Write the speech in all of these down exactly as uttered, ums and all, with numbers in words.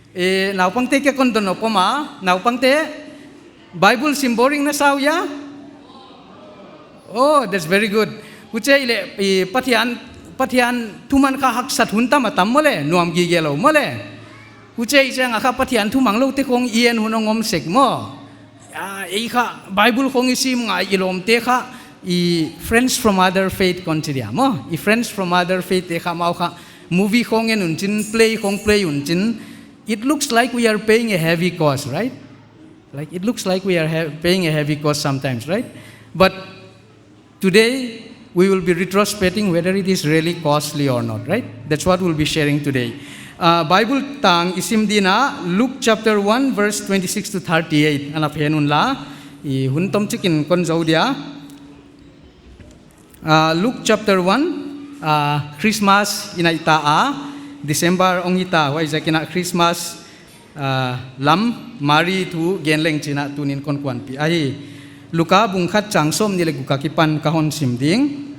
Eh, naupangte kia kon dong nop om a, naupangte Bible sim boring na sa uh hia? Oh, that's very good. Huchi leh, eh, Pathian, Pathian thuman kha haksat hun tam a tam maw le, nuam gige lou maw le. Huchi chiang a kha Pathian thu mangloute khong i en hun hong om sek maw. Ah, ei kha Bible khong i sim ngai i lawmte kha, i friends from other faith kon chi dia maw. I friends from other faith te kha amau kha movie khong en un chin, play khong play un chin. It looks like we are paying a heavy cost, right? Like, it looks like we are ha- paying a heavy cost sometimes, right? But today, we will be retrospecting whether it is really costly or not, right? That's what we'll be sharing today. Uh, Bible tang i sim ding a, Luke chapter one, verse twenty-six to thirty-eight. Ana phen un la, i hun tomchik in kon zou dia. Uh, Luke chapter one, uh, Christmas i nai ta a, December hong hi ta, huaiziakin a Christmas, ah, lam Mari thu gen leng chi'n a tuni'n kon kuanpih ahi. Luka bung khat chang sawmnih leh guk akipan ka hon sim ding.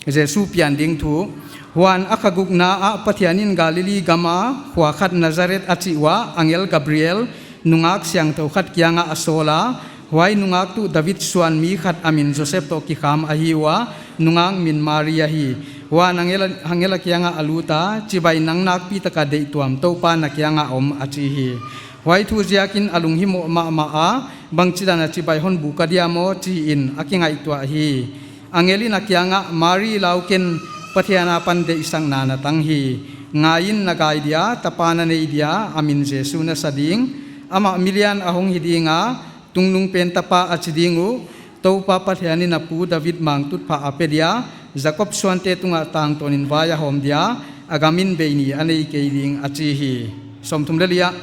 Jesu pian ding thu. Huan a kha gukna ah Pathian in Galili gam a khua khat Nazareth a chih uah angel Gabriel nungak siangthou khat kiangah a sawl a, huai nungak tuh David suan mi khat a min Joseph toh kikham ahi ua, nungak min Mari ahi. Huan angel, angel a kiangah a lut a, chibai, nang nakpi taka deihtuam, Toupa na kiangah om, a chi hi. Huai thu ziakin a lunghimoh mahmah a, bangchidan a chibai hon buk a dia maw chiin a kingaihtuah hi. Angel in a kiangah, Mari, lau ken, Pathian apan deihsakna na tang hi. Ngaiin, na gai dia, tapa na nei dia, a min Jesu na sa ding. Amah milian a hong hi ding a, tungnungpen tapa a chi ding uh, Toupa Pathian in a pu David mangtutphah a pe dia, Jakob suante tungah tangtawnin vai a hawm dia, a gam in bei ni a nei kei ding, a chi hi. Sawmthum leh li ah,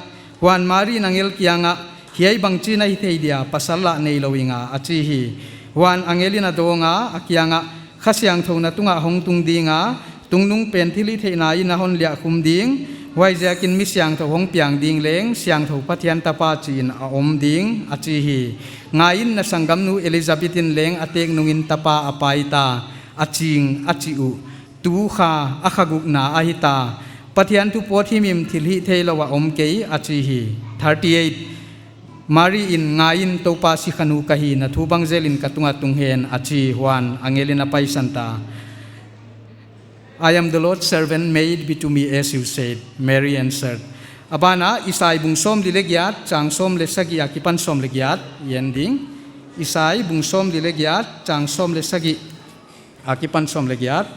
huan Mari in angel kiangah, hiai bangchin a hi thei dia, pasal lah neilou ing a, a chi hi. Huan angel in a dawng a, a kiangah, Kha Siangthou na tungah hong tung ding a, tungnungpen thilhihtheihna in a hon liahkhum ding, huaiziakin mi siangthou hong piang ding leng, Siangthou Pathian Tapa chiin a om ding, a chi hi. Ngaiin, na sanggamnu Elizabeth in leng a tek nungin tapa a pai ta, a ching, a chih uh. Tu kha, a kha gukna ahi ta. Pathian thu pawt himhim thilhihtheilou a om kei, a chi hi. Thirty-eight. Mari in, Ngaiin, Toupa sikhanu ka hi, na thu bang zelin ka tungah tung hen, a chi. Huan angel in a paisan ta. I am the Lord's servant, may it be to me as you said, Mary answered. A ban ah, Isai bung sawmli leh giat, chang sawm leh sagih akipan sawm leh giat, i en ding. Isai bung sawmli leh giat, chang sawm leh sagih akipan sawm leh giat.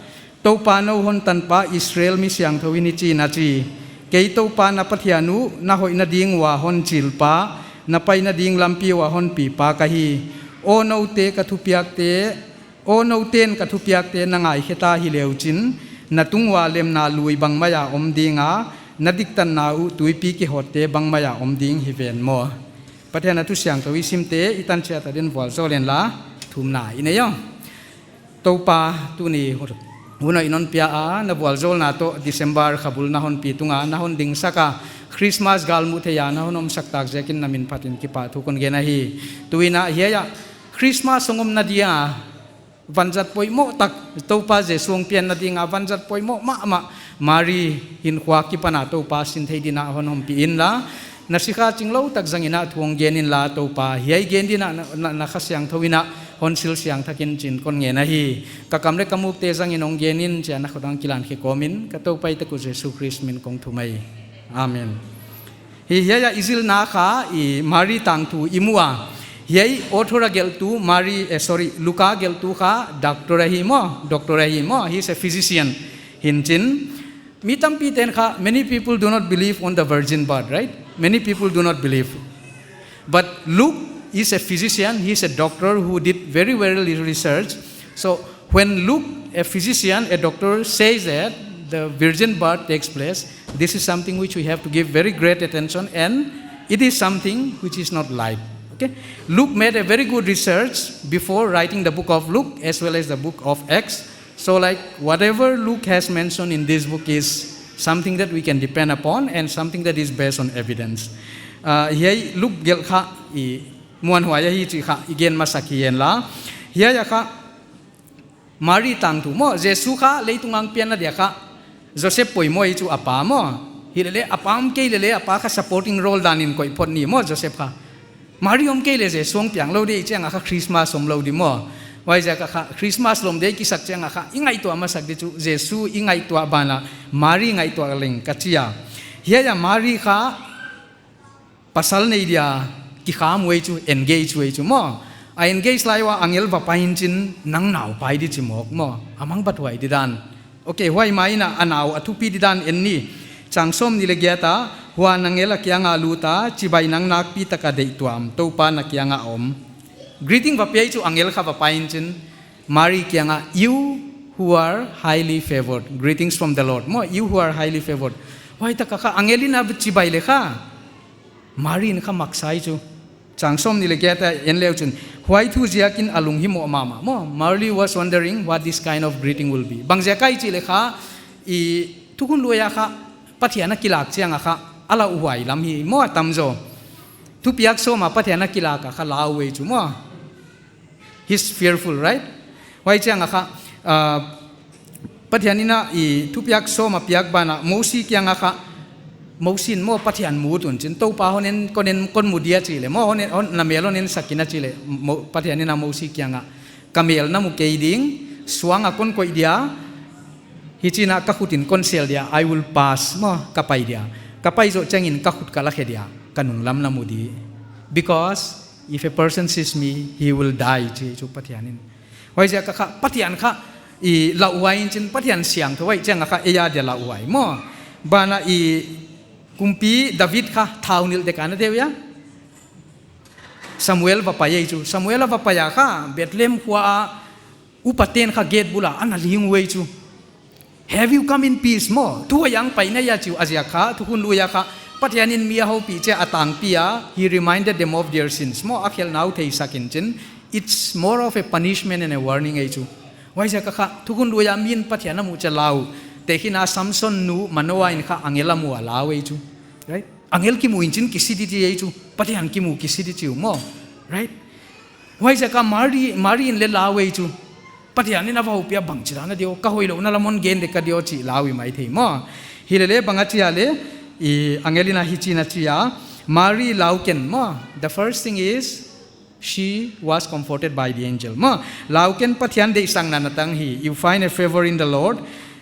Toupa nou hon tanpa Israel mi siangthou in hichiin a chi. Kei Toupa na Pathian uh, na hoihna ding ua hon chilpa, na paina ding lampi ua hon pipa ka hi. Aw noute ka thupiakte, aw nouten ka thupiakte na ngaikhe ta hi leuchin, na tung ua lemna lui bangmai a om ding a, na diktatna uh tuipi kihawtte bangmai a om ding hi ven maw. Pathian a thu siangthou i simte, i tan chiat a din vualzawl en la, thumna i nei aw. Toupa, tuni hun hoih non pia a, na vualzawlna toh December khabul na hon pi tung a, na hon dingsak a, Christmas galmuh thei a na hon omsak tak ziakin na min phatin kipahthu kon gen ahi. Tuin a hiai ah Christmas hong omna dia vanzat poimoh tak, Toupa Jesu hong pianna ding a vanzat poimoh mahmah Mari hinkhua akipan a Toupa sin thei din a hon ompih in la, na sikha chinglou tak zangin a thu hong gen in la Toupa, hiai gen din a na, na, na Kha Siangthou in a hon sil siangthak in chi'n kon ngen ahi. Ka kam leh ka mukte zangin hong gen in chia na khodang kilan khe kawmin, ka Toupa i tek uh Jesu Khrist min kong thum ahi. Amen. Hi hiai a i zilna kha i Mari tangthu i mu a. Hiai author a gelhtu Mari, eh, sorry, Luka gelhtu kha doctor ahi maw, doctor ahi maw, he is a physician. Hinchin, mi tampi ten kha, many people do not believe on the virgin birth, right? Many people do not believe. But Luke is a physician, he is a doctor who did very well research. So when Luke, a physician, a doctor, says that the virgin birth takes place, this is something which we have to give very great attention, and it is something which is not light. Okay? Luke made a very good research before writing the book of Luke as well as the book of Acts. So, like, whatever Luke has mentioned in this book is something that we can depend upon and something that is based on evidence. Uh, hiai Luke gelh kha i muanhuai ahi chih kha i gen masak hi en la. Hiai a kha Mari tangthu maw, Jesu kha leitung a hong pianna dia kha Joseph poimoh hi chu a pa maw. Hilele, a pa om kei lele, a pa kha supporting role dan in koih phot ni maw, Joseph kha. Mari om kei leh Jesu hong piang lou di, chiang a kha Christmas om lou di maw. Huaiziak a kha Christmas lom di kisak chiang a kha, i ngaihtuah masak di chu, Jesu i ngaihtuah ban ah, Mari ngaihtuah leng ka chi a. Hiai a Mari kha, pasal nei dia, kikham uh ei chu, engage uh ei chu maw. A engage lai ua angel va pai in chin, nang nau pai di chi mawk maw. A mangbat huai di dan. Ok, huai mai in a nau a thupi di dan en ni. Chang sawmnih leh giat a, huan angel a kiang a lut a, chibai, nang nakpi tak a deihtuam, Toupa na kiang a om. Greeting va pia ei chu angel kha va pai in chin, Mari kiang a, "You who are highly favored. Greetings from the Lord." Maw, "You who are highly favored." Huai tak a kha angel in a chibai leh kha, Mari in kha mak sa ei chu. Chang sawmnih leh giat a en le uchin, huai thu ziak in a lunghimoh mahmah maw. Mary was wondering what this kind of greeting will be. Bangziak ahia chih leh kha, i thukhun lui a kha, Pathian a kilak chiang a kha, a lauhuai lam hi maw a tam zaw. Thupiak sawm a Pathian a kilak a kha lau ei chu maw. He's fearful, right? Huai chiang a kha, ah, Pathian in a i thupiak sawm a piak ban ah, Mosi kiang a kha, Mosi in maw Pathian mu tun chin, Toupa hon en, kon en, kon mu dia chi leh, maw hon en, hon, na mel hon en sak in a chi leh, Mo-, Pathian in a Mosi kiang a, ka mel na mu kei ding, suang a kon koih dia, hichi in a ka khut in kon sel dia, I will pass, maw, ka pai dia. Ka pai zoh chiang in ka khut ka la khe dia, ka nunglam na mu di. Because if a person sees me, he will die, chi chu Pathian in. Huaiziak a kha, Pathian kha, i lauhuai in chin, Pathian siangthou ahih chiang a kha, ei a dia lauhuai maw. Ban ah i kumpi David kha, thau nilh dek a na deuh ia. Samuel va pai ei chu. Samuel a va pai a kha, Bethlehem khua a, upaten kha gate bul a, ana ling uh ei chu. Have you come in peace maw? Thuhuai a hong pai na hia chi uh a ziak kha, thukhun lui a kha, Pathian in mi a houpih chiang a tangpi a, he reminded them of their sins maw, a khelhna uh theisak in chin, it's more of a punishment and a warning ei chu. Huaiziak a kha, thukhun lui a mi in Pathian a muh chiang lau, tehkhin a Samson nu Manoa in kha angel a mu a lau ei chu. Right? Angel kimu in chin kisi di chi ei chu, Pathian kimu kisi di chi uh maw. Right? Huaiziak a Mary, Mary in leng lau ei chu. Pathian in a va houpih a bangchi dan a dia, ka hoihlouhna lam hon gen dek ka dia chi lau i mai thei maw. Hilele bang a chi a leh, i angel in a hichi in a chi a, Mary lau ken maw. The first thing is, she was comforted by the angel. Maw, lau ken Pathian deihsakna na tang hi. You find a favor in the Lord.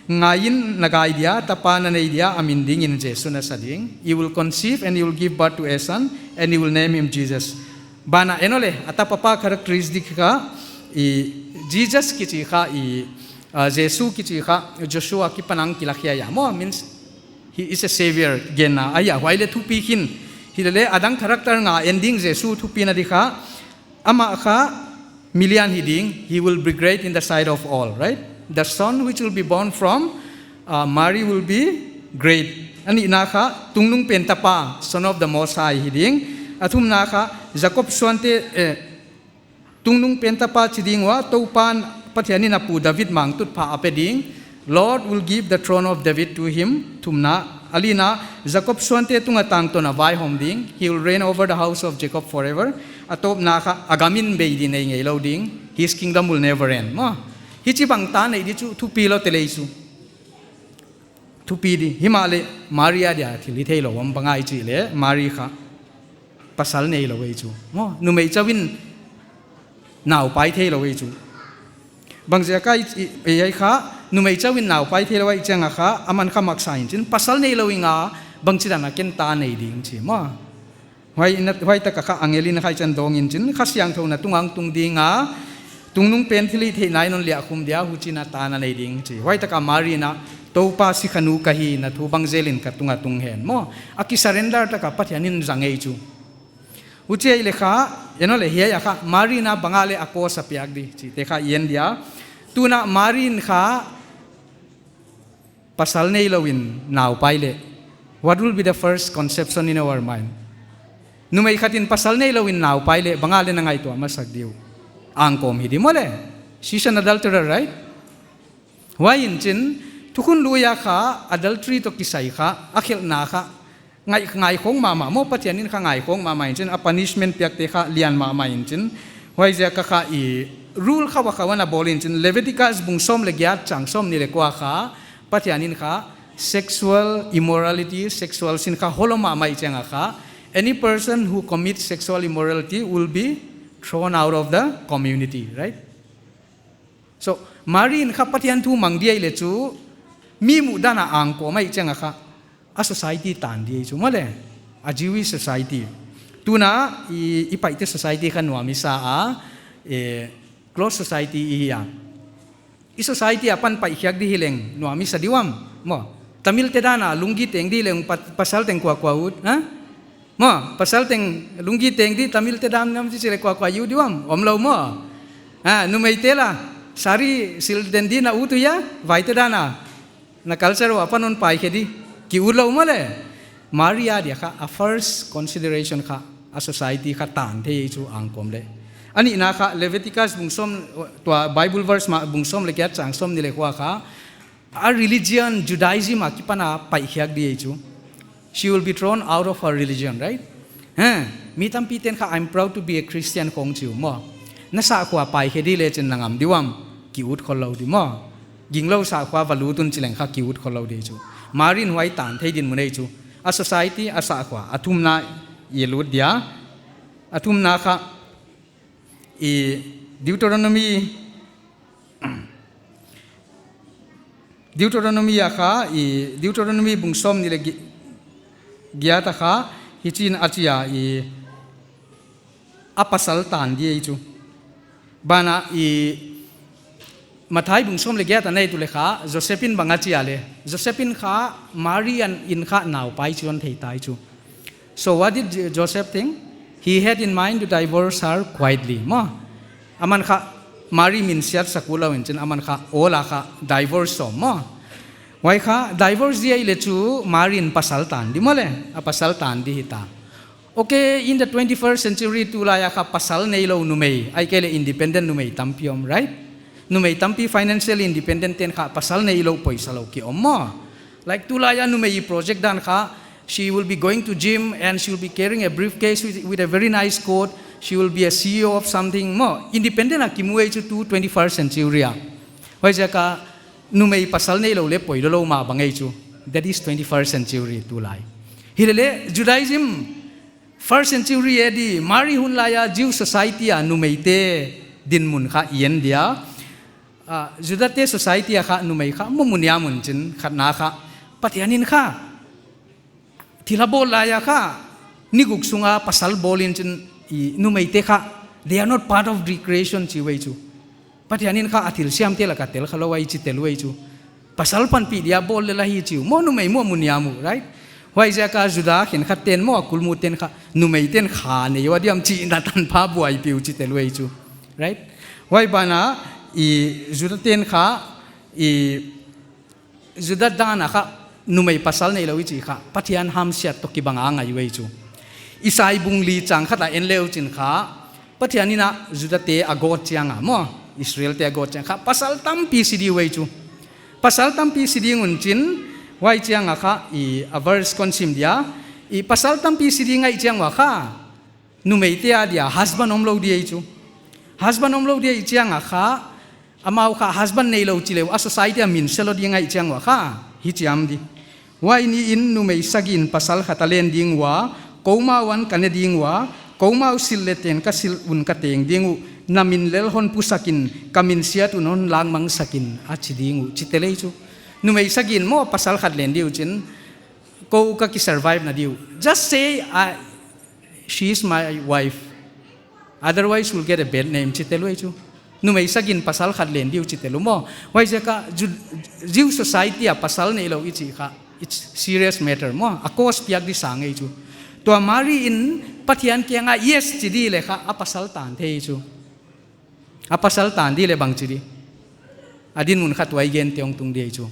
Ngai in na gai dia, tapa na nei dia, a min ding in Jesu na sa ding. You will conceive and you will give birth to a son, and you will name him Jesus. Ban ah en leh, a tapa pa characteristic kha, i Jesus kichi kha, i, ah, Jesu kichi kha, Joshua kipan a hong kilak hia ia maw, means he is a savior, genna ahia, huai leh thupi khin. Hilele, a dang character nga en ding Jesu thupina di kha, amah kha, mi lian hi ding, he will be great in the sight of all, right? The son which will be born from, uh, Mary will be great. A nihna kha, tungnungpen tapa, son of the Most High hi ding. A thumna kha, Jakob suante, eh, tungnungpen tapa chi ding ua, Toupan Pathian in a pu David mangtutphah a pe ding. Lord will give the throne of David to him. Thumna, a lina, Jakob suante tung a tangtawn a vaihawm ding. He will reign over the house of Jacob forever. A tawpna kha, a gam in bei di nei ngeilou ding. His kingdom will never end. Maw. Hichibang ta nei di chu, thupi lou te lei chu. Thupi di. Himahleh, Mary a dia thil hithei lou om bang ahia chih leh, Mary kha. Pasal neilou ei chu. Maw, numei chauh in nau pai theilou ei chu. Bangziak a i, i, ei kha, numei chauh in nau pai theilou ahih chiang a kha, aman kha mak sa in chin, pasal neilou in a, bangchi dan a ken ta nei ding chi maw. Huai in a, huai tak a kha angel in a kha hichi'n dawng in chin, Kha Siangthou na tung a hong tung ding a, tungnungpen thilhihtheihna in hon liahkhum dia, huchiin a ta na nei ding chi. Huai tak a Mary in a, Toupa sikhanu ka hi, na thu bang zel in ka tung a tung hen maw. A ki surrender tak a Pathian in zang ei chu. Huchi ahih leh kha, en leh hiai a kha, Mary in a bang a leh a cause a piak di, chihte kha i en dia. Tuin a Mary in kha, pasal neilou in nau pai leh. What will be the first conception in our mind? Numei khat in pasal neilou in nau pai leh, bang a leh na ngaihtuah masak di uh. Angkawm hi di maw leh. She's an adulterer, right? Huai in chin, thukhun lui a kha, adultery toh kisai kha, a khelhna kha, ngai, ngaikhawng mahmah, maw Pathian in kha ngaikhawng mahmah in chin, a punishment piakte kha lian mahmah in chin. Huaiziak a kha i rule khauh khauh ana bawl in chin, Leviticus bung sawm leh giat chang sawmnih leh kua kha, Pathian in kha, Sexual immorality, sexual sin kha hollou mahmah i chih chiang a kha, any person who commits sexual immorality will be thrown out of the community, right? So, Mari in kha Pathian thu mang dia i leh chu, mi muh dan a angkawm a i chih chiang a kha, a society tan dia i chu maw le, a Jewish society. Tuna, i, i Paite society kha nuam i sa a, eh, close society i hi a. I society apan paihkhiak di hileng nuam i sa di uam, maw. Tamil te dan a lungi teng di leng pa-, pasal teng kua kua ut, ha? Maw, pasal teng lungi teng di Tamil te dan nam chi chi leh kua kua ut di uam, omlou maw. Ha, numeite la, sari sil den di na ut uh hia, vaite dan a. Na culture uh apan hon paikhe di, ki utlou maw le. Mari a dia kha, a first consideration kha, a society kha tan thei chu angkawm le. A nihna kha, Leviticus bung sawm, tua Bible verse mah bung sawm leh giat chang sawmnih leh kua kha, a religion, Judaism a kipan a paihkhiak dia i chu. She will be thrown out of her religion, right? Ha, mi tampi ten kha, "I'm proud to be a Christian," khong chi uh maw. Na sakhua paikhe di leh chin na ngam di uam, ki ut khollou di maw. Ginglou sakhua va lut un chi leng kha ki ut khollou di chu. Mari in huai tan thei dinmun ei chu. A society, a sakhua, a thumna i lut dia. A thumna kha i Deuteronomy, Deuteronomy a kha, i Deuteronomy bung sawmnih leh gi-, giat a kha, hichi'n a chi a i a pasal tan dia i chu. Banah i Matthai bung sawm leh giat a na et uleh kha, Joseph in bang a chi a le. Joseph in kha, Mari in kha naupai chi hon thei ta i chu. So what did Jo-, Joseph think? He had in mind to divorce her quietly, maw. Aman kha, Mari minsiat sak ulou in chin, aman kha, awl a kha, divorce sawm maw. Huai kha, divorce dia i leh chu, Mari in pasal tan di maw le, a pasal tan di hita. Okay, in the twenty-first century tulai a kha pasal neilou numei, ahihkeileh independent numei tampi om, right? Numei tampi financially independent ten kha pasal neilou poisa lou ki om maw. Like tulai a numei project dan kha, she will be going to gym and she will be carrying a briefcase with, with a very nice coat. She will be a C E O of something maw. Independent a kimu ei chu tu twenty-first century a. Huaiziak a numei pasal neilou leh poi lou mah bang ei chu. That is twenty-first century tulai. Hilele Judaism first century A D, Mari hun lai a Jew society a numeite dinmun kha i en dia. Ah, Judate society a kha numei kha mu mu niam un chin khatna kha. Pathian in kha thil a bawl lai a kha, ni guk sunga pasal bawl in chin i numeite kha, they are not part of the creation chi uh ei chu. Pathian in kha a thil siamte lak a tel khalou ahi chi tel uh ei chu. Pasal panpih dia bawl lel ahi chi uh. Maw numei maw mu niam uh, right? Huaiziak a Juda khenkhat ten maw a kulmut ten kha, numei ten kha nei ua diam chihna tanpha buaipih uh chi tel uh ei chu. Right? Huai banah i Juda ten kha, i Juda dan a kha, numei pasal neilou i chih kha, Pathian hamsiat toh kibang a ngai uh ei chu. Isai bung li chang khat a en le uchin kha, Pathian in a Judate a gawt chiang a maw, Israelte a gawt chiang kha, pasal tampi si di uh ei chu. Pasal tampi si ding un chin, huai chiang a kha, i a verse kon sim dia, i pasal tampi si di ngaih chiang ua kha, numeite a dia, husband omlou di ei chu. Husband omlou di ei chiang a kha, amau kha husband neilou chi leh uh, a society a min se lou di ngaih chiang ua kha, hichiam di. Huai ni in numei sagih in pasal khat a len ding ua, koumau an ka ne ding ua, koumau silh leh ten ka silh un ka teng ding uh, na min lel hon pusak in, ka minsiat un hon lakmang sak in, a chi ding uh, chi tel ei chu. Numei sagih in maw pasal khat len di uh chin, kou ka ki survive na di uh. Just say, I, "She is my wife. Otherwise, you'll get a bad name," chi tel uh ei chu. Numei sagih in pasal khat len di uh chi tel uh maw. Huaiziak a Ju-, Jew society a pasal neilou i chih kha, it's serious matter maw. A cost piak di sang ei chu. Tua Mari in Pathian kiang a yes chi di leh kha, a pasal tan thei chu. A pasal tan di leh bang chi di. A dinmun kha tua i gente hong tung di ei chu.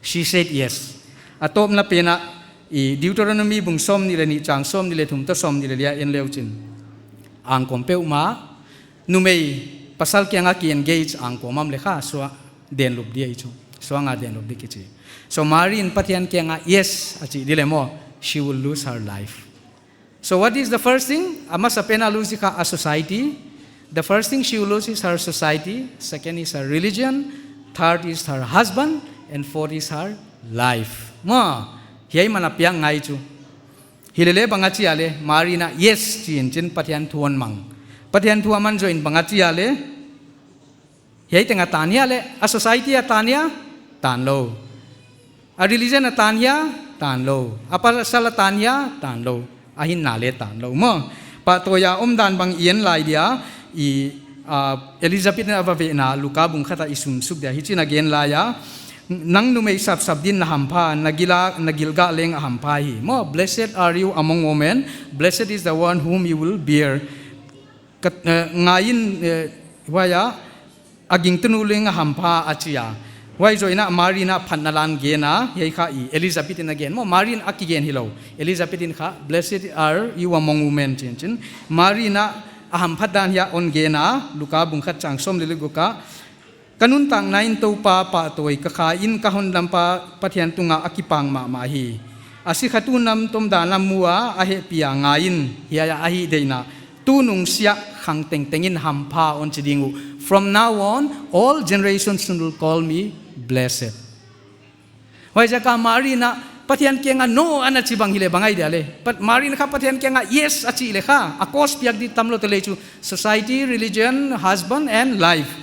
She said yes. A tawpna pen a i Deuteronomy bung sawmnih leh nih chang sawmnih leh thum toh sawmnih leh li a en le uchin, angkawm peuhmah, numei pasal kiang a ki engage angkawm om leh kha, suang den lup di ei chu. Suang a den lup di kichi. So Mari in Pathian kiang a yes a chi di leh maw, she will lose her life. So what is the first thing? A masapen a lose kha a society. The first thing she will lose is her society. Second is her religion. Third is her husband. And fourth is her life. Maw, hiai man a piak ngai chu. Hilele bang a chi a leh, Mari in a yes chi in chin Pathian thu a mang. Pathian thu a man zoh in bang a chi a leh, hiai teng a tan hia leh, a society a tan hia, tan lou. A religion a tan hia, tan lou. A pasal a tan hia, tan lou. A hinna leh tan lou maw. Pahtawi a omdan bang i en lai dia, i, ah, Elizabeth in a va vehna, Luka bung khat a i sim suk dia, hichi'n a gen lai a. Nang numei sapsap din na hampha, na gil a, na gilgah leng a hampha hi. Maw, "Blessed are you among women, blessed is the one whom you will bear." Ka, eh, ngai in, eh, huai a, a gingtunu leng a hampha a chi a. Huai zoh in a Mari in a phatna la a gen a, hiai kha i Elizabeth in a gen. Maw, Mari in a kigen hilou. Elizabeth in kha, "Blessed are you among women," chi in chin. Mari in a hamphatdan hiai a hon gen a, Luka bung khat chang sawm leh guk a. Ka nuntakna in Toupa pahtawi, ka kha in ka hondampa Pathian tungah a kipak mahmah hi. A sikha tu namtom dan a mu a, a hehpih a ngai in, hiai a a hihtheihna. Tunung siah khang tengteng in hampha hon chi ding uh. From now on, all generations will call me blessed. Huaiziak a Mari in a Pathian kiang a no ana chi bang hileh bang a hi dia leh. But Mari in kha Pathian kiang a yes a chih leh kha. A cost piak di tamlou te leh chu. Society, religion, husband and life.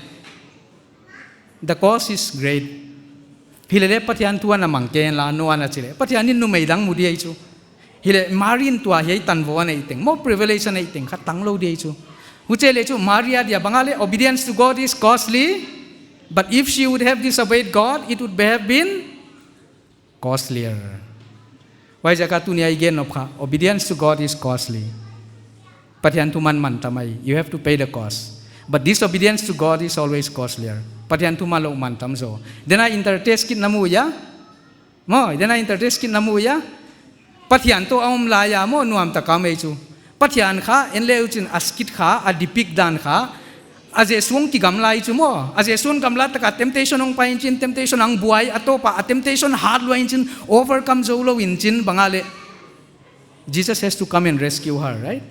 The cost is great. Hilele Pathian thu ana mang ken la, no ana chi leh. Pathian in numei dang mu di ahi chu. Hileh Mari in tua hiai tanvou a neih teng, maw privilege a neih teng kha tanglou di ahi chu. Huchi leh chu Mari a dia bang a leh, "Obedience to God is costly, but if she would have disobeyed God, it would have been costlier." Huaiziak a tuni a i gen nop kha, obedience to God is costly. Pathian thu man mantam ahi, you have to pay the cost. But disobedience to God is always costlier. Pathian thu manlouh mantam zaw. Tua a interest kit na mu hia? Maw, tua a interest kit na mu hia? Pathian toh a om lai a maw nuam tak a om ei chu. Pathian kha, en leh uchin a skit kha, a depict dan kha, a Jesu hong kigam lai chu maw. A Jesu hong gamla tak a temptation hong pai in chin, temptation a hong buai, a tawp a, a temptation hat lua in chin, overcome zou lou in chin, bang a leh. Jesus has to come and rescue her, right?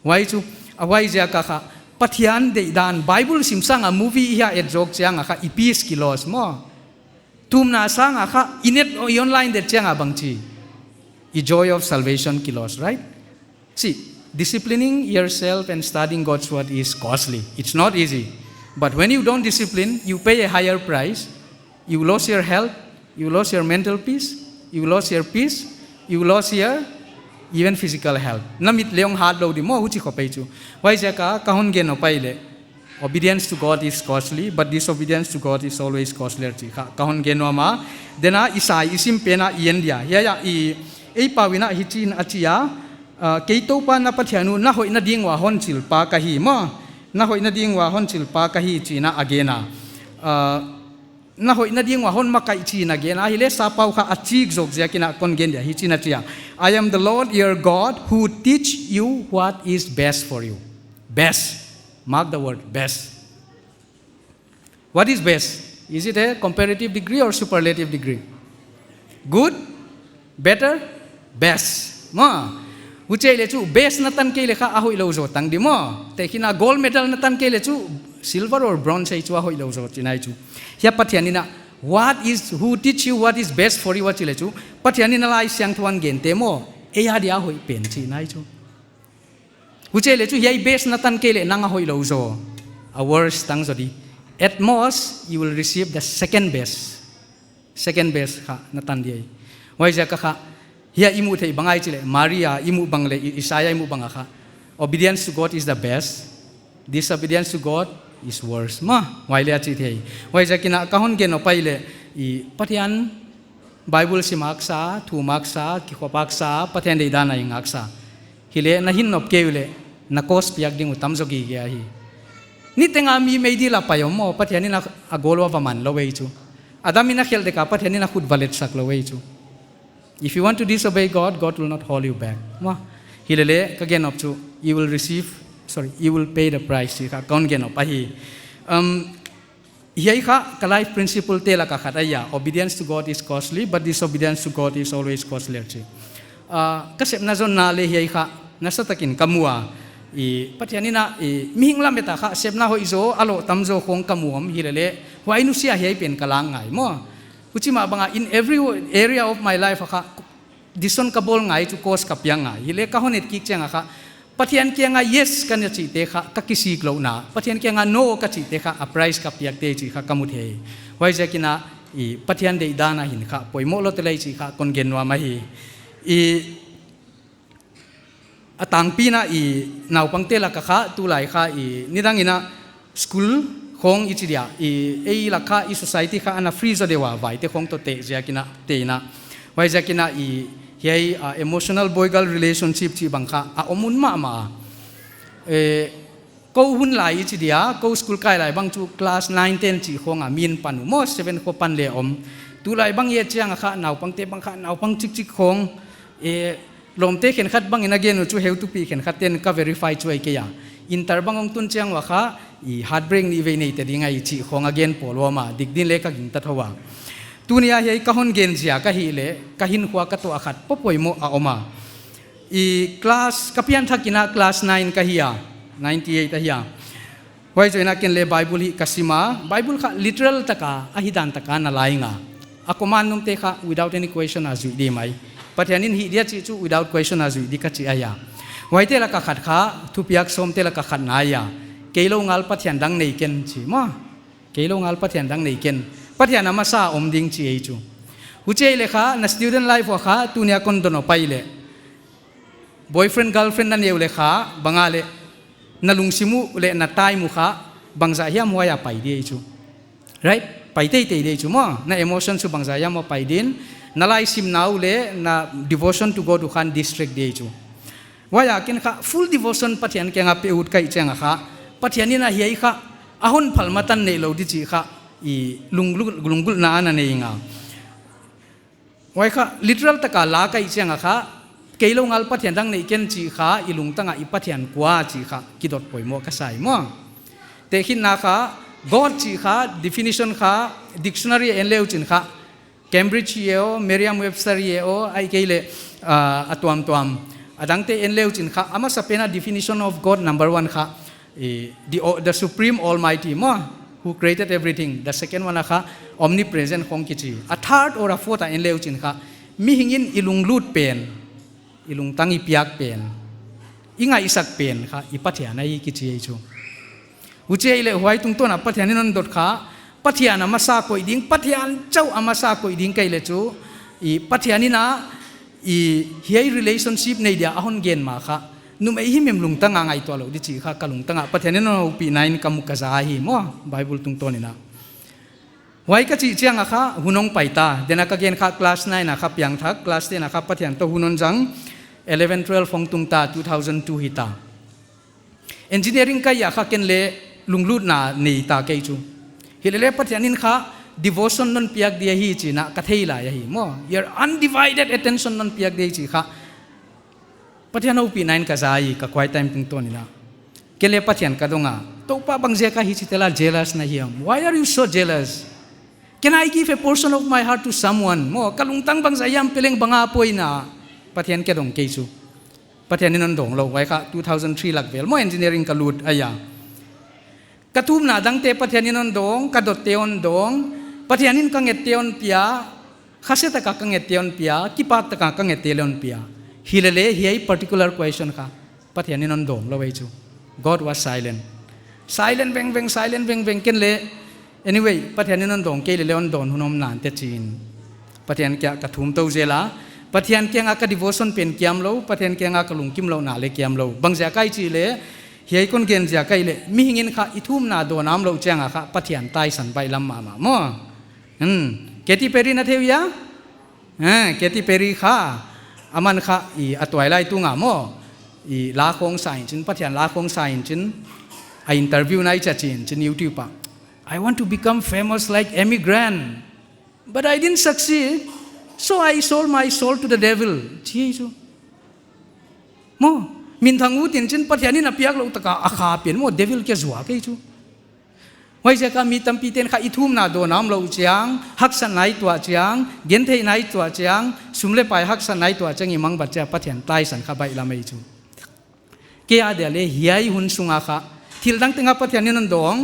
Huai chu, a huaiziak a kha, Pathian deihdan, Bible sim sang a movie i hia et zawk chiang a kha, i peace ki loss maw. Thumna sang a kha, i net i online det chiang a bang chi. I joy of salvation ki loss, right? See, disciplining yourself and studying God's word is costly. It's not easy. But when you don't discipline, you pay a higher price. You lose your health, you lose your mental peace, you lose your peace, you lose your even physical health. Na mit leng hat lou di maw, huchi khop ei chu. Huaiziak a, ka hon gen nop ahi leh. Obedience to God is costly, but disobedience to God is always costlier chi kha. Ka hon gen nuam a, tua a i sai i sim pen a i en dia. Hiai a i, ei pau in a hichi'n a chi a, ah, "Kei Toupa na Pathian uh, na hoihna ding ua hon chilpa ka hi maw. Na hoihna ding ua hon chilpa ka hi," chi in a gen a. Ah, "Na hoihna ding ua hon makaih," chi in a gen a. Hileh sapau kha a chik zawk ziak in a kon gen dia hichi'n a chi a. "I am the Lord your God who teach you what is best for you." Best. Mark the word, best. What is best? Is it a comparative degree or superlative degree? Good, better, best. Maw. Huchi leh chu best na tan kei leh kha a hoihlou zaw tang di maw. Tehkhin a gold medal na tan kei leh chu silver or bronze ei chu a hoihlou zaw chihna ahi chu. Hiai Pathian in a, "What is, who teach you what is best for you?" a chi leh chu. Pathian in a Laisiangthou a gen te maw. Ei a dia hoih pen chihna ahi chu. Huchi leh chu hiai best na tan kei leh nang a hoihlou zaw. A worse tang zaw di. At most, you will receive the second best. Second best kha na tan di ahi. Huaiziak a kha, hiai i muh theih bang ahi chi leh, Mari a i muh bang leh, I-, Isaiah i muh bang a kha. Obedience to God is the best. Disobedience to God is worse. Maw, huai leh a chi thei. Huaiziak in a ka hon gen nop ahi leh, i Pathian Bible sim haksa, thum haksa, kikhop haksa, Pathian deihdan a hing haksa. Hileh na hin nop kei uleh, na cost piak ding uh tam zaw gige ahi. Niteng a mi meidil a pai om maw, Pathian in a, a goal uh a va man lou ei chu. Adam in a khelh dek a Pathian in a khut va letsak lou ei chu. If you want to disobey God, God will not hold you back. Maw, hilele ka gen nop chu, you will receive, sorry, you will pay the price, chi kha ka hon gen nop ahi. Um, Hiai kha ka life principle te lak a khat ahi a, obedience to God is costly, but disobedience to God is always costlier chi. Ah, ka sepna zonna leh hiai kha nasatak in ka mu a, i Pathian in a, i mihing lamet a kha sepna hoih zaw, a loh tam zaw khong ka mu om hilele, huai nusia hiai pen ka lak ngai maw. Huchi mah bang a, in every area of my life a kha, decision ka bawl ngai chu course ka piak ngai. Hileh ka hon et kik chiang a kha, Pathian kiang a yes ka na chihte kha, ka kisik louhna. Pathian kiang a no ka chihte kha, a price ka piakte chih kha ka mu thei. Huaiziakin a, i Pathian deihdan a hin kha, poimoh lou te lei chih kha kon gen nuam ahi. I A tangpi in a i naupangte lak a kha, tulai kha i nidang in a school khong i chi dia, i ei lak kha i society kha ana free zaw deuh a, vaite khong toh teh ziakin a, teh in a. Huaiziakin a i hiai, ah, emotional boy girl relationship chih bang kha a om un mahmah a. Eh, kou hun lai i chi dia, kou school kai lai bang chu class nine ten chih khong a min pan uh maw, seven khong pan leh om. Tulai bang i et chiang a kha, naupangte bang kha, naupang chikchik khong, eh, lawmte khenkhat bang in a gen uh chu heutupi khenkhat ten ka verify chu ahi kei a. Inter bang hong tun chiang ua kha, i heartbreak nih vei nei ta ding ahi chih khong a gen pawl uh om a, dik din leh ka gingta thou a. Tuni a hiai ka hon gen ziak ahihleh, ka hinkhua ka tuah khat poimoh a om a. I class, ka pianthak in a class nine ka hi a, ninety-eight ahi a. Huai zoh in a ken leh Bible hi ka sim a, Bible kha literal tak a, a hihdan tak a na la ing a. A command nungte kha without any question a zuih di mai. Pathian in hih dia chih chu without question a zuih di ka chi ahi a. Huaite lak a khat kha, thupiak sawmte lak a khat na ahi a. Kei lou ngal Pathian dang nei ken chi maw. Kei lou ngal Pathian dang nei ken. Pathian a masa om ding chi ahi chu. Huchi ahihleh kha, na student life ua kha, tuni a kon dong uh pai leh. Boyfriend, girlfriend na nei uleh kha, bang a leh, na lungsim uh leh na time uh kha, bangzah hiam huai a pai di ahi chu. Right? Pai teitei di ahi chu maw, na emotion chu bangzah hiam huai a pai din, na laisimna uh leh, na devotion to God uh khan distract di ahi chu. Huai a ken kha, full devotion Pathian kiang a pe ut ka hih chiang a kha, Pathian in a hiai kha, a hon phal ma tan neilou di chih kha, i lunggul-, lunggulhna ana nei ing a. Huai kha, literal tak a la ka hih chiang a kha, kei lou ngal Pathian dang nei ken chih kha, i lungtang a i Pathian kua chih kha, kidot poimoh ka sa hi maw. Tehkhinna kha, God chih kha, definition kha, dictionary en le uchin kha, Cambridge hi e aw, Merriam-Webster hi e aw, ahihkeileh, ah, a tuamtuam. A dangte en le uchin kha, a masapen a definition of God number one kha, eh, the, the Supreme Almighty maw, who created everything. The second one a kha, omnipresent khong kichi. A third or a fourth a en le uchin kha, mihing in i lunglut pen, i lungtang i piak pen, i ngaihsak pen kha, i Pathian ahi kichi ahi chu. Huchi ahihleh huai tungtawn a Pathian in hon dot kha, Pathian a masa koih ding, Pathian chauh a masa koih ding ka hih leh chu, i Pathian in a, i hiai relationship nei dia a hon gen ma kha, numei himhim lungtang a ngaihtuah lou di chih kha ka lungtang a Pathian in hon houpihna in ka mu ka za hi maw, Bible tungtawn in a. Huai ka chih chiang a kha, hun hong pai ta, den a ka gen kha class nine a kha piangthak, class ten a kha Pathian toh hun hon zang, eleven twelve hong tung ta, two thousand two hi ta. Engineering ka hih a kha ken leh lunglutna nei ta kei chu. Hilele Pathian in kha devotion non piak di ahi chih na ka thei lai ahi maw. Your undivided attention non piak di ahi chih kha. Pathian houpihna in ka za hi ka quiet time tungtawn in a. Ken leh Pathian ka dong a. Toupa bangziak a hichi tel a jealous na hiam. Why are you so jealous? Can I give a portion of my heart to someone? Maw, ka lungtang bangzah hiam pe leng bang a poi na. Pathian ka dong kei chu. Pathian in hon dawng lou, huai kha two thousand three lak vel maw engineering ka lut ahi a. Ka thumna dangte Pathian in hon dawng, ka dotte hon dawng, Pathian in ka ngette hon pia, khasia taka ka ngette hon pia, kipak taka ka ngette leh hon pia. Hilele hiai particular question kha, Pathian in hon dawng lou ahi chu. God was silent. Silent vengveng, silent vengveng ken leh. Anyway, Pathian in hon dawng kei lele hon dawn hun om nante chi'n. Pathian kiang ka thum tou zel a. Pathian kiang a ka devotion pen kiam lou, Pathian kiang a ka lungkimlouhna leh kiam lou. Bangziak ahia chih leh, hiai kon gen ziak ahih leh, mihing in kha i thumna dawn a om lou chiang a kha, Pathian taisan baihlam mahmah maw. Hmm. Katy Perry na thei uh hia? Eh, Katy Perry kha, aman kha, i a tuailai tung a maw. I la khong sa in chin, Pathian la khong sa in chin, a interview na i chiah chi'n chin YouTube a. "I want to become famous like Amy Grant, but I didn't succeed, so I sold my soul to the devil," chi chu. Maw, minthang ut in chin Pathian in a piak lou taka a kha pen maw, devil kiang a zuak ahi chu. Huaiziak a mi tampi ten kha i thumna dawn a om lou chiang, haksatna i tuah chiang, gentheihna i tuah chiang, sum leh pai haksatna i tuah chiang i mangbat chiang Pathian taisan kha baihlam ahi chu. Kei a dia leh hiai hun sung a kha, thil dang teng a Pathian in hon dawng,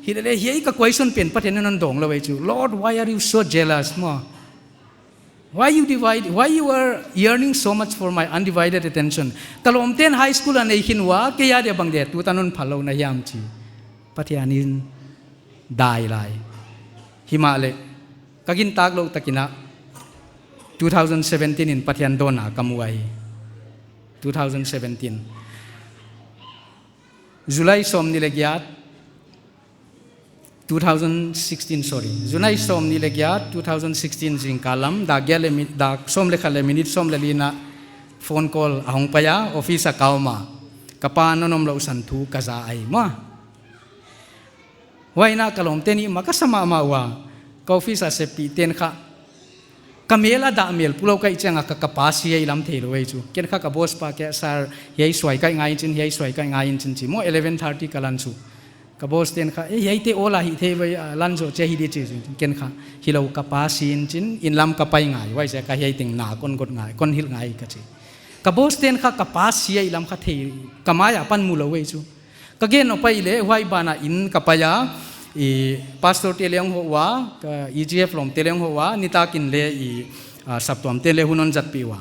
Hilele hiai ka question pen Pathian in hon dawng lou ei chu. Lord, why are you so jealous? Maw. Why you divide, why you are yearning so much for my undivided attention? Ka lawmte'n high school a nei khin ua, kei adia bang dia tutan hon phal lou na hiam chi. Pathian in dai lai. Himahleh, ka gintak louh takin a, two thousand seventeen in Pathian dawnna ka mu ahi. Two thousand seventeen. July sawmnih leh giat, two thousand sixteen, sorry. July sawmnih leh giat, two thousand sixteen zingkal lam, dak giat leh mi-, dak sawm leh khat leh minute sawm leh li in a phone call a hong pai a, office a ka om a. Ka pa'n hon omlouhsan thu ka za ahi maw. Huai in a ka lawmte nih mah ka sa mahmah ua. Ka office a seppihten kha ka mel a dah mel pulou ka hih chiang a ka, ka pa si ahi lam theilou ei chu. Ken kha ka boss pa kiang ah, "Sir, hiai suai ka hih ngai in chin, hiai suai ka hih ngai in chin," chi maw, eleven thirty ka lunch uh. Ka boss ten kha, "Eh, hiaite awl a hih thei ve, ah, lunch zoh chiang hi di," chi. Ken kha, "Hilou, ka pa si in chin, inn lam ka pai ngai, huaiziak a hiai teng na kon got ngai, kon hilh ngai," ka chi. Ka boss ten kha ka pa si ahi lam kha thei, ka mai a pan mulou ei chu. Ka gen nop ahihleh, huai ban a inn ka pai a, i pastor te leng hoh ua, ka E G F lawmte leng hoh ua, nitak in leng i, ah, saptuamte leng hun hon zatpih ua.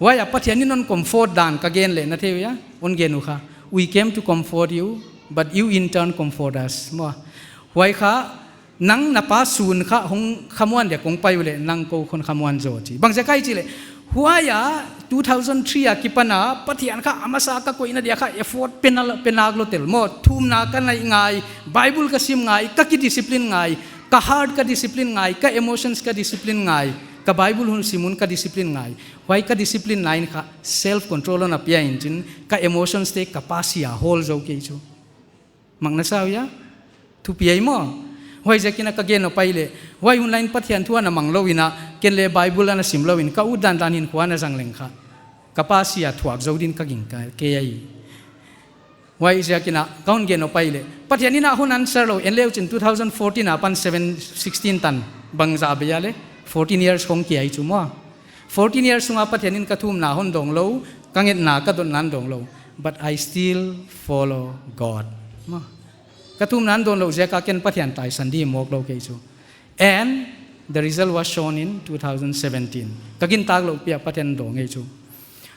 Huai a Pathian in hon comfort dan ka gen leh na thei uh hia, hon gen uh kha. "We came to comfort you, but you in turn comfort us." Maw. Huai kha, nang na pa sun kha hong khamuan dia kong pai uleh, nang kou kon khamuan zaw chi. Bangziak ahia chih leh, huai a two thousand three a kipan a, Pathian kha a masa ka koihna dia kha effort pe na, pe nak lou tel maw. Thumna ka neih ngai, Bible ka sim ngai, ka ki discipline ngai, ka heart ka discipline ngai, ka emotions ka discipline ngai, ka Bible hun sim hun ka discipline ngai. Huai ka discipline ngai in kha self control hon pia in chin, ka emotions te ka pa si a hold zou kei chu. Mak na sa uh hia? Thupi ahi maw. Huaiziak in a ka gen nop ahihleh, huai hun lai in Pathian thu ana mang lou in a, ken leng Bible ana sim lou in, ka ut dandan hinkhua ana zang leng kha, ka pa si a thuak zou din ka ging kei ahi. Huaiziak in a ka hon gen nop ahihleh, Pathian in a hon answer lou, en leu chin two thousand fourteen apan seven, sixteen tan, bangzah bei a leh, fourteen years khong kia ahi chu maw. Fourteen years sung a Pathian in ka thumna hon dawng lou, ka ngetna ka dotna hon dawng lou. But I still follow God. Maw. Ka thumna hon dawn louh ziak a ken Pathian taisan di mawk lou kei chu. And the result was shown in two thousand seventeen. Ka gintak louh pi a Pathian dawng ei chu.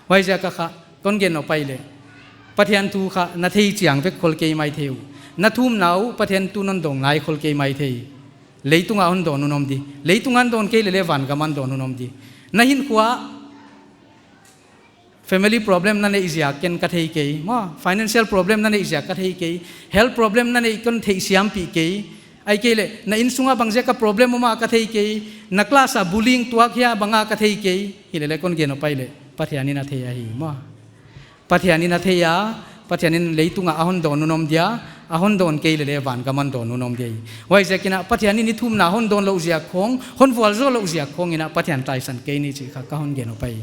Huaiziak a kha, kon gen nop ahihleh, Pathian thu kha na thei chiang vek khol kei maithei uh. Na thumna uh Pathian tu'n hon dawng nai khol kei maithei. Leitung a hon dawn hun om di. Leitung a hon dawn kei leh leng vangam a hon dawn hun om di. Na hinkhua family problem na neih ziak ken ka thei kei. Maw, financial problem na neih ziak ka thei kei. Health problem na neih kon theihsiam pih kei. Ahihkeileh, na innsung a bangziak a problem om a ka thei kei. Na class a bullying tuak hia bang a ka thei kei. Hilele kon gen nop ahihleh, Pathian in a thei ahi. Maw. Pathian in a thei a, Pathian in leitung a a hon dawn hun om dia, a hon dawn kei leh leng vangam a hon dawn hun om dia. Huaiziak in a Pathian in i thumna hon dawn louh ziak khong, hon vualzawl louh ziak khong in a Pathian taisan kei ni chih kha ka hon gen nop ahi.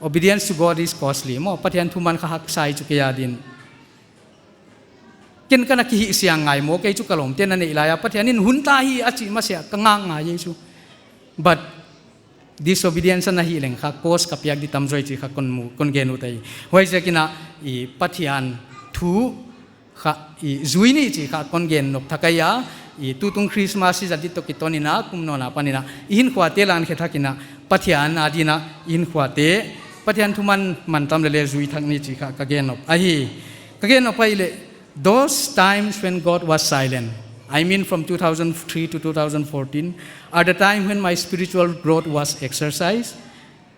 Obedience to God is costly. Maw, Pathian thuman kha haksa ahi chu kei a din. Ken ka na kihihsiang ngai maw, kei chu ka lawmte'n a neih lai a Pathian in hun ta hi a chih masiah ka ngak ngai ei chu. But disobedience ana hih leng kha cost ka piak di tam zaw ei chih kha kon mu, kon gen ut ahi. Huaiziak in a i Pathian thu kha i zui ni chih kha kon gen nop thak ahi a, i tutung Christmas i zat di toh kiton in a, kum nawn apan in a, i hinkhua te lan khe thak in a, Pathian a din a, i hinkhua te, Pathian thuman mantam leh leng zui thak ni chih kha ka gen nop ahi. Ka gen nop ahihleh, those times when God was silent, I mean from two thousand three to two thousand fourteen, are the time when my spiritual growth was exercised.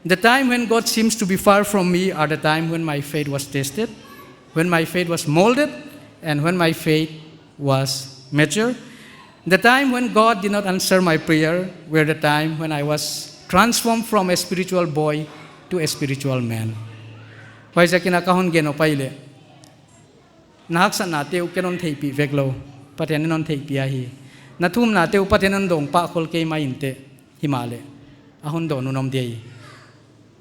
The time when God seems to be far from me are the time when my faith was tested, when my faith was molded, and when my faith was mature. The time when God did not answer my prayer were the time when I was transformed from a spiritual boy to a spiritual man. Huaiziak in a ka hon gen nop ahihleh, na haksatna te uh ken hon theihpih vek lou, Pathian in hon theihpih ahi. Na thumna te uh Pathian in hon dawn pah khol kei mai inteh, himahleh a hon dawn hun om dia.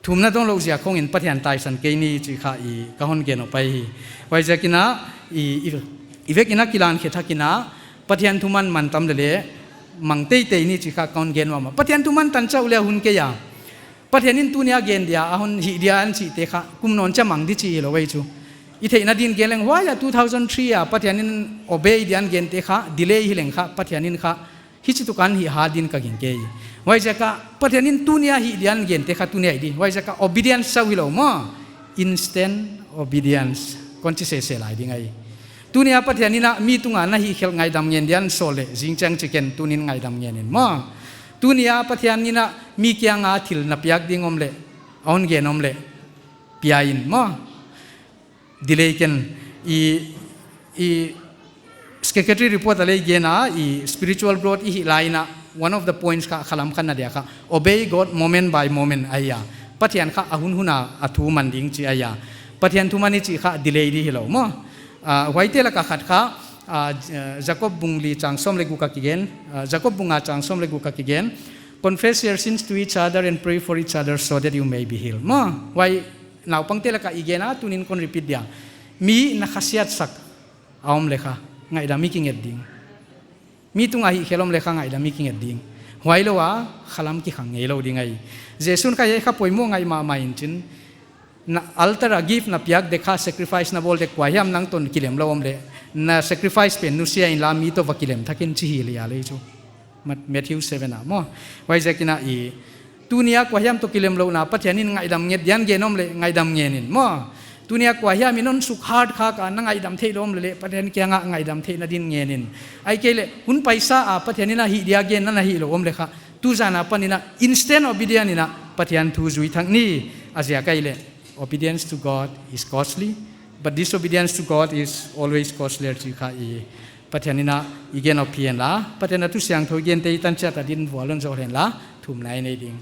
Thumna dawn louh ziak khong in Pathian taisan kei ni chih kha i ka hon gen nop ahi. Huaiziak in a i, i, i vek in a kilan khe thak in a Pathian thuman mantam leh leng mang teitei ni chih kha ka hon gen mahmah. Pathian thuman tan chauh leng hun kei a. Pathian in tuni a gen dia, a hon hih dia a chihte kha, kum nawn chiah mang di chih hilou ei chu. I theihna din gen leng, huai a two thousand three a Pathian in obey dia a gente kha, delay hileng kha, Pathian in kha, hichi tukan hih ha din ka gingta kei. Huaiziak a Pathian in tuni a hih dia a gente kha tuni a hih di. Huaiziak a obedience sau hilou maw. Instant obedience. Kon chi sese lai ding ahi. Tuni a Pathian in a mi tunga na hihkhelh ngaihdam ngen dia a sawl leh, zingchiang chiken tuni'n ngaihdam ngen in maw. Tuni a Pathian in a mi kianga thil na piak ding om leh, a hon gen om leh, pia in maw. Delay ken i, i secretary report a lei gen a, i spiritual growth i hih lai in a, one of the points kha, khalam khat na dia kha, obey God moment by moment ahi a. Pathian kha a hun hun a, a thu man ding chi ahi a. Pathian thu man i chih kha delay di hilou maw. Ah, huaite laka khat kha, ah, J-, Jakob bung li chang sawm leh guk a kigen, ah, Jakob bung nga chang sawm leh guk a kigen, "Confess your sins to each other and pray for each other so that you may be healed." Maw, huai naupangte laka i gen a, tuni'n kon repeat dia. Mi na khasiatsak a om leh kha, ngaihdam i kinget ding. Mi tunga hihkhelh om leh kha ngaihdam i kinget ding. Huailou a, khalam kikhang ngeilou ding ahi. Jesu'n kha hiai kha poimoh ngai mahmah in chin. Na altar a gift na piak dek kha, sacrifice na bawl dek, kuahiam nang toh kilem lou om leh, na sacrifice pen nusia inla mi toh va kilem thak in chi hi leh a lei chu. Mat-, Matthew seven a maw. Huaiziak in a i, tuni a kuahiam toh kilemlouhna Pathian in ngaihdam nget dia a gen om leh, ngaihdam ngen in maw. Tuni a kuahiam in hon suk hard kha ka na ngaihdam theilou om leh leh, Pathian kianga ngaihdam theihna din ngen in. Ahihkeileh, hun paisa a Pathian in a hih dia a gen na na hilou om leh kha, tuzan apan in a instant obedient in a Pathian thu zui thak ni. A ziak ahihleh, obedience to God is costly, but disobedience to God is always costlier chi kha i Pathian in a i gen op hi'n la, Pathian a thu siangthou i gente i tan chiat a din vual hon zou hen la, thumna i nei ding.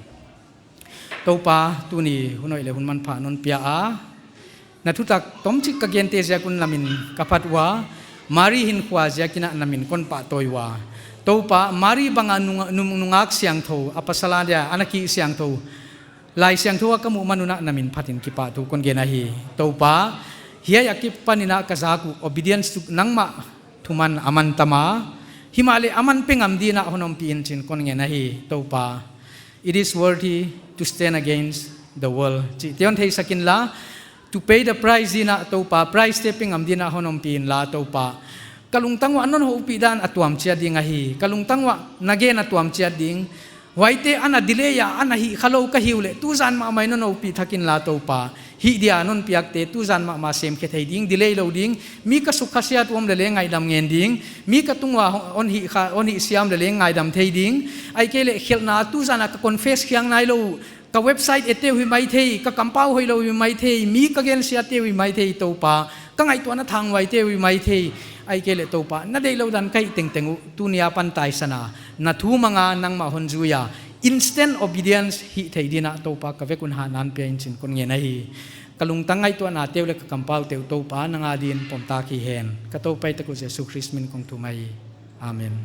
Toupa, tuni hun hoih leh hun manpha non pia a. Na thutak tomchik ka gente ziak un na min ka phat ua, Mari hinkhua ziak in a na min kon pahtawi ua. Toupa, Mari bang a nung-, nung-, nungak siangthou, a pasal a dia, a na ki siangthou, Laisiangthou a ka muh man un a na min phat in kipahthu kon gen ahi. Toupa, hiai akipan in a ka zak uh obedience to nangmah thuman a man tam a. Himahleh a man pe ngam din a hon ompih in chin kon ngen ahi. Toupa, it is worthy to stand against the world. Chihte hon theisak inla, to pay the price din a Toupa, price te pe ngam din a hon ompih inla Toupa. Ka lungtang uah non houpih dan a tuam chiat ding ahi. Ka lungtang uah na gen a tuam chiat ding. Huaite ana delay a, ana hih khalou ka hi uleh, tuzan mahmah in non houpih thak inla Toupa. Hih dia non piakte, tuzan mahmah sem khe thei ding, delay lou ding. Mi ka suk khasiat uah om leh leng ngaihdam ngen ding. Mi ka tung ua hon hih kha, hon hih siam leh leng ngaihdam thei ding. Ahihkeileh khelhna tuzan a ka confess khiak nailou. Ka website ette uh hi maithei, ka kampau hoihlou hi maithei, mi ka gensiatte uh hi maithei Toupa, ka ngaihtuahna thanghuaite uh hi maithei, ahihkeileh Toupa, na deihlouh dan ka hih tengteng uh, tuni apan taisan a, na thu mang a nangmah hon zui a, instant obedience hih thei din a Toupa ka vek un hatna hon pia in chin kon ngen ahi. Ka lungtang ngaihtuahnate uh leh ka kampaute uh Toupa, nang a din pomtak hi hen. Ka Toupa i tak uh Jesu Khrist min kong thum ahi. Amen.